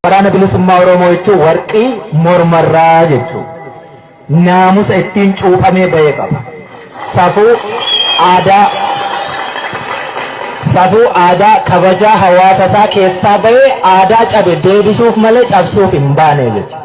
Waraana Bilisummaa Oromoo jechuun warqii mormarraa jechuudha. Naamusa ittiin cuuphamee bahee qaba. Safuu aadaa safuu aadaa kabajaa hawaasa isaa keessaa bahee aadaa cabe deebisuuf malee cabsuuf hin baane jechuudha.